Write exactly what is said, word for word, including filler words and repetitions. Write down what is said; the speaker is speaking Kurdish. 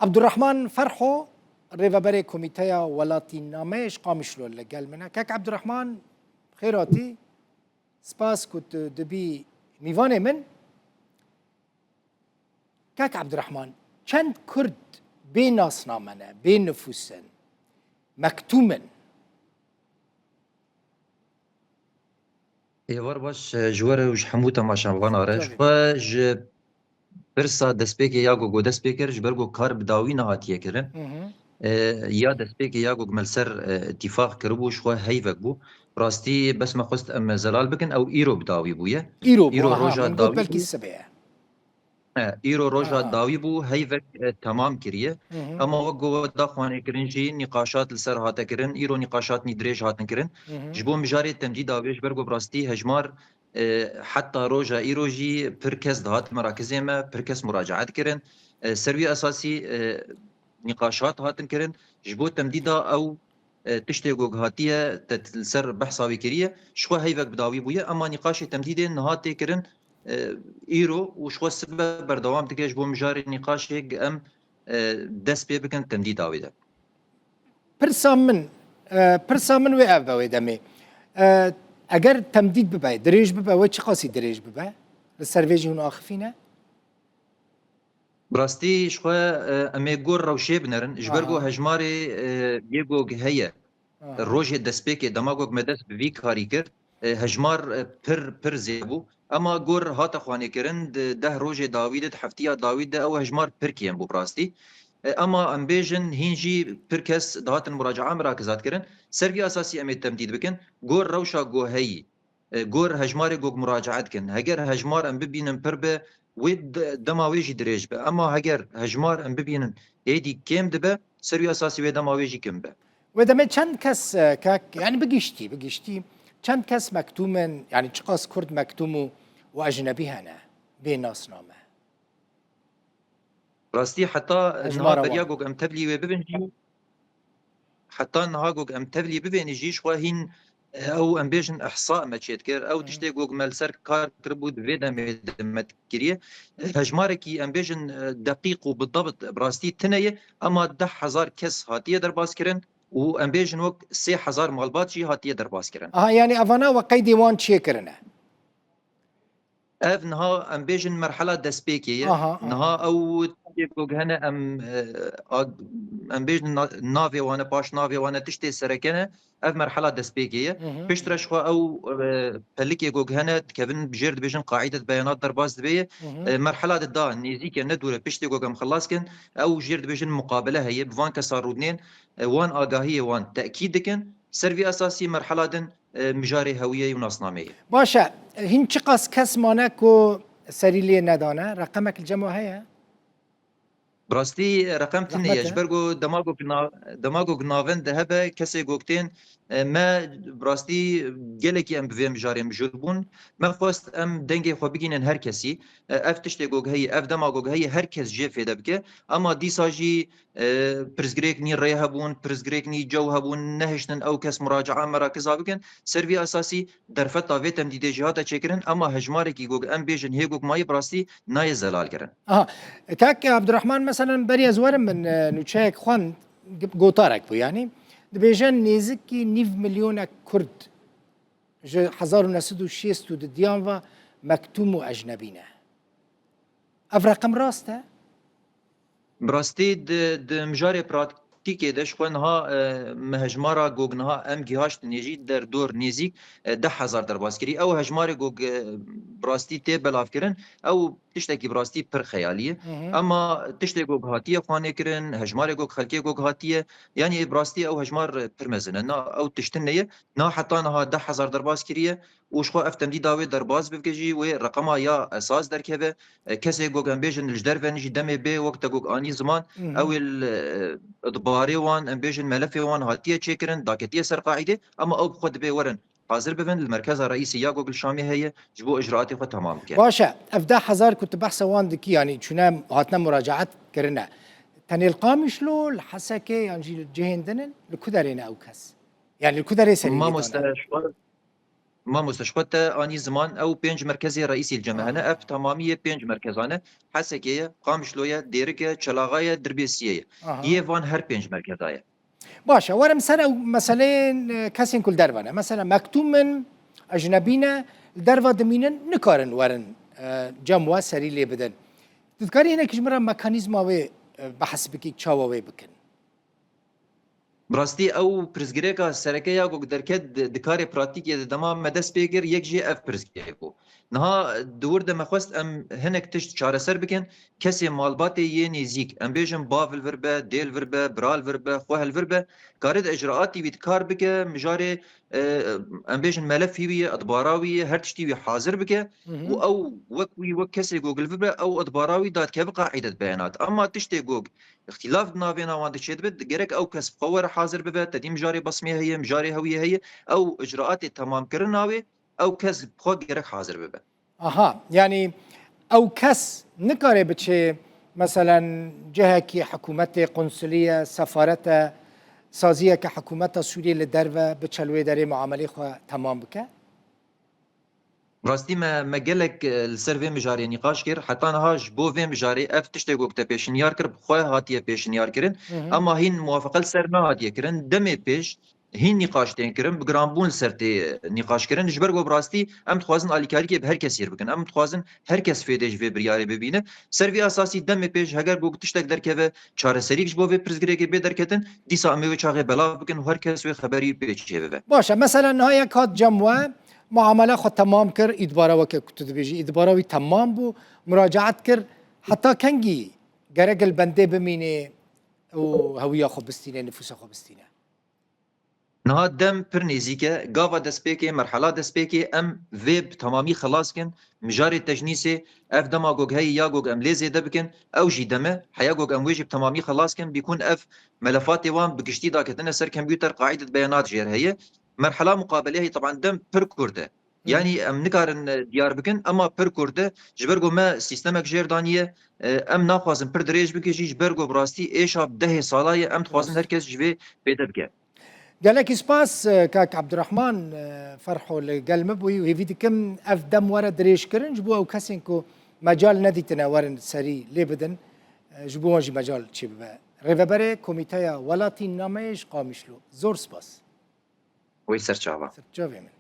Abdurrahman Ferho, rêveberê Komîteya Welatînameyê ji Qamişlo li gel min e. Kek Abdurrahman, xêr hatî. Spas ku tu dibî mîvanê min. Kek Abdurrahman, çend Kurd bê nasname ne, bê nifûs in, mektûm in? Êvar baş, e, ji we re û ji hemû temaşevana re. Ji xwe ji pirsa destpêkê ya ku, ku dest pê kir, ji ber ku kar bi dawî nehatiye kirin. Hı hı. E, ya destpêkê ya ku me li ser, e, îtîfaq kiribû, ji xwe heyvek bû. Rastî bes me xwest em zelal bikin, ew îro bi dawî bûye. Îro bû, Îro aha, roja min got dawî belkî bû. Sibê ye. E, îro roja Aha. dawî bû, heyvek, e, temam kiriye. Hı hı. Ema wek ku we daxwanê kirin jî nîqaşat li ser hate kirin, îro nîqaşat nî dirêj hatin kirin. Hı hı. Ji bo mijarê temdîda wê, ji ber ku bi rastî hejmar, e, heta roja îro jî pir kes dihat merakizê me, pir kes muracaet kirin. E, ser wî esasî, e, nîqaşat hatin kirin. Ji bo temdîda ew, e, tiştê ku hatiye, te li ser behsa wî kiriye, ji xwe heyvek bi dawî bûye, ema nîqaşê temdîdê niha tê kirin, e, îro û ji xwe sibe berdewam dike ji bo mijarê nîqaşê em, e, dest pê bikin temdîda wê de. Pirsa min, e, pirsa min wê ev be wê demê. E, eger temdîd bibe, dirêj bibe, wê çiqasî dirêj bibe? Li ser vê jî hûn axifîne? Bi rastî ji xwe, e, em ê gor rewşê binerin. Ji ber ku Aha. hejmarê, e, yê gog heye. Aha. Rojê destpêkê dema gog me dest bi vî karî kir, e, hejmar, e, pir, pir zêde bû. Ema gor hate xwanê kirin, di deh rojê dawî de, di heftiya dawî de ew hejmar pir kêm bû bi rastî. E, ema em bêjin hîn jî pir kes dihatin muracaa mirakizat kirin. Ser vî esasî em ê temdîd bikin. Gor rewşa ku heyî. E, gor hejmarê gog muracae dikin. Heger hejmar em bibînin pir be, wê de-, dema wê jî dirêj be. Ema heger hejmar em bibînin êdî kêm dibe, ser wî esasî wê dema wê jî kêm be. Wê demê çend kes, e, kek, yani bi giştî, bi giştî çend kes mektûm in, yani çiqas Kurd mektûm û, û ecnebî hene, bê nasname? Rastî heta niha beriya gog em tevlî wê bibin jî, heta niha gog em tevlî bibên jî ji xwe hîn, e, ew em bêjin ihsa me çêdikir. Ew Hı. tiştê gog me li ser kar kiribû di vê demê de me dikiriye. E, hejmarekî em bêjin, e, deqîq û bidabt bi rastî tune ye, ema deh hezar kes hatiye derbas kirin û em bêjin wek sê hezar malbat jî hatiye derbas kirin. Aha, yani evana we qeydê wan çêkirine? Ev niha em bêjin merhela destpêkê ye. Aha, aha. Niha ew tiştê ku hene em, e, a-, em bêjin na-, navê wan e, paş navê wan e, tiştê sereke ne. Ev merhela destpêkê ye. Hı hı. Piştre ji xwe ew, e, pelikê ku hene dikevin jêr dibêjin qaîdet beyanat derbas dibe ye. Hı hı. E, merhela di da nêzîk e, ne dûr e, piştê ku em xilas kin, ew jêr dibêjin muqabele heye, bi van kesa rûdinên, e, wan agahiyê wan tekîd dikin. Ser vî esasî merhela din e, mijarê hewiyê û nasnameyê. Baş e, hîn çiqas kes mane ku serî lê nedane? Reqemek li cem we heye? Bi rastî, e, reqem tune ye. Zehmet e. Ji ber ku dema ku na-, dema ku navend hebe, kesê ku tên, e, me bi rastî gelekî em bi vê mijarê mijûl bûn. Me xwest em dengê xwe bigînin her kesî. E, ev tiştê ku heye, ev dema ku heye, her kes jê fêde bike. Ema dîsa jî e, pirsgirêk nî rê hebûn, pirsgirêk nî cew hebûn, nehiştin ew kes muracaa merakiza bikin. Ser vî esasî derfeta vê temdîdê jî hate çêkirin, ema hejmarekî gog em bêjin hê gog mayî bi rastî nayê zelalkirin. Aha. Kak Abdurrahman, meselen, berî ez werim min, e, nûçeyek xwend, gotarek bû, yanî. Dibêje nêzikî nîv milyonek Kurd ji hezar û neh sed û şêst û du diyan ve mektûm û ecnebî ne. Ev reqem rast e? Bi rastî di, di mijarê pratîkê de ji xwe niha, e, me hejmara gog niha em gihaştinê jî derdor nêzîk, e, deh hezar derbas kirî. Ew hejmarê gog, e, bi rastî tê belavkirin, ew tiştekî bi rastî pir xeyalî ye. Hı hı. Ema tiştê gog hatiye xwanê kirin, hejmarê gog xelkê gog hatiye, yanî bi rastî ew hejmar, e, pir mezin e. Na, ew tiştin neye. Na heta niha deh hezar derbas kiriye. û ji xwe ev temdîda wê derbas bibike jî, wê reqema ya esas derkeve. E, kesê gog em bêjin li ji derve jî demê bê wek te gog anî ziman, Hı hı. ew ê li, e, di barê wan, em bêjin melefê wan hatiye çêkirin, daketiye ser qaîdê, ema ew bi xwe dibê werin hazir bibin, li merkeza reîsê ya gog li Şamê heye, ji bo icraatê xwe temam bike. Baş e, ev deh hezar ku tu behsa wan dikî, yanî çûne hatine muracaet kirine, tenê li Qamişlo, li Hesekê yan jî li cihên din in, li ku derê ne ew kes? Yani li ku derê serî lê dane? Mamoste, ji xwe Mamoste, ji xwe te anî ziman, ew pênc merkezê reîsîl cem hene. Aha. Ev temamî yê pênc merkezan e. Hesekê ye, Qamişlo ye, Dêrik e, Çelaxa ye, Dirbêsiyê ye. Aha. Yê van her pênc merkeza ye. Baş e, werim ser ew meseleyên, e, kesên ku li derve ne. Mesela mektûm in, ecnebî ne, li derve dimînin, nikarin werin, e, cem we serî lê bidin. Tu dikarî hinek ji min re mekanîzma wê, e, behs bikî, çawa wê bikin? Bi rastî ew pirsgirêka sereke ya ku derket di, di karê pratîkê de dema me dest pê kir, yek jê ev pirsgirêk bû. Niha di wir de me xwest em hinek tişt çareser bikin. Kesê malbatê yê nêzîk, em bêjin bav li vir be, dê li vir be, bira li vir be, xweh li vir be, kare di icraatî wî di kar bike, mijarê, e, em bêjin melefî wî ye, idbara wî ye, her tiştî wî hazir bike Hı hı. û ew wek wî, wek kesê ku li vir be, ew idbara wî dadikeve qaîde di beyanat. Ama tiştê ku îxtîlaf di navêna wan de çêdibe, gerek ew kes bi xwe were hazir bibe, tedî mijarê basmê heye, mijarê hewiyê heye, ew icraatê temamkirina wê, ew kes bi xwe gerek hazir bibe. Aha, yanî ew kes nikare biçe, meselen, cihekî hikûmetê, qunsulî ye, sefaret e, saziyeke hikûmeta Sûriyê li derve biçe li wê derê muamelê xwe temam bike? Rastî me, me gelek, e, li ser vê mijarê nîqaş kir. Heta niha ji bo vê mijarê ev tiştê ku te pêşinyar kir, bi xwe hatiye pêşinyar kirin. Hı hı. Ema hîn muwafeqe li ser nehatiye kirin. Demê pêş hîn nîqaş tên kirin, bi giranbûn li ser tê nîqaş kirin. Ji ber ku bi rastî em dixwazin alîkarîkê bi her kesî re bikin. Em dixwazin her kes fêdê ji vê biryarê bibîne. Ser vî esasî demê pêş heger ku tiştek derkeve, çareserîk ji bo vê pirsgirêkê bê derketin, dîsa em ê wê çaxê belav bikin û her kes wê xeberî pê çêbibe. Baş e, mesela niha yek hat cem we, muamele xwe temam kir, îdbara weke ku tu dibêjî, îdbara wî temam bû, muracaet kir, heta kengî gerek li bendê bimînê û hewiya xwe bistîne, nifûsa xwe bistîne? Niha dem pir nêzîk e, gava destpêkê, merhela destpêkê em vê bi temamî xelas kin. Mijarê tecnîsê, ev dema gog heye ya gog em lê zêde bikin, ew jî dem e, heya gog em wê jî bi temamî xelas kin, bîkun ev melefatê wan bi giştî daketine ser kompûter, qaîdet beyanat jêr heye. Merhela muqabelê heye, teban dem pir kurt e. Hı hı. Yanî em nikarin, e, diyar bikin, ema pir kurt e. Ji ber ku me sîstemek jêr daniye, e, em naxwazin pir dirêj bike jî, ji ber ku bi rastî êşa dehê sala ye, em dixwazin Rast. her kes ji vê fêde bike. Gelekî spas, e, kak Abdurrahman, e, Ferho li gel min bûyî û hêvî dikim ev dem were dirêjkirin ji bo ew kesên ku mecal nedîtine werin serî lê bidin, e, ji bo wan jî mecal çêbibe. Rêveberê Komîteya Welatînameyê ji Qamişlo. Zor spas. Wê ser çava. Ser çavê min.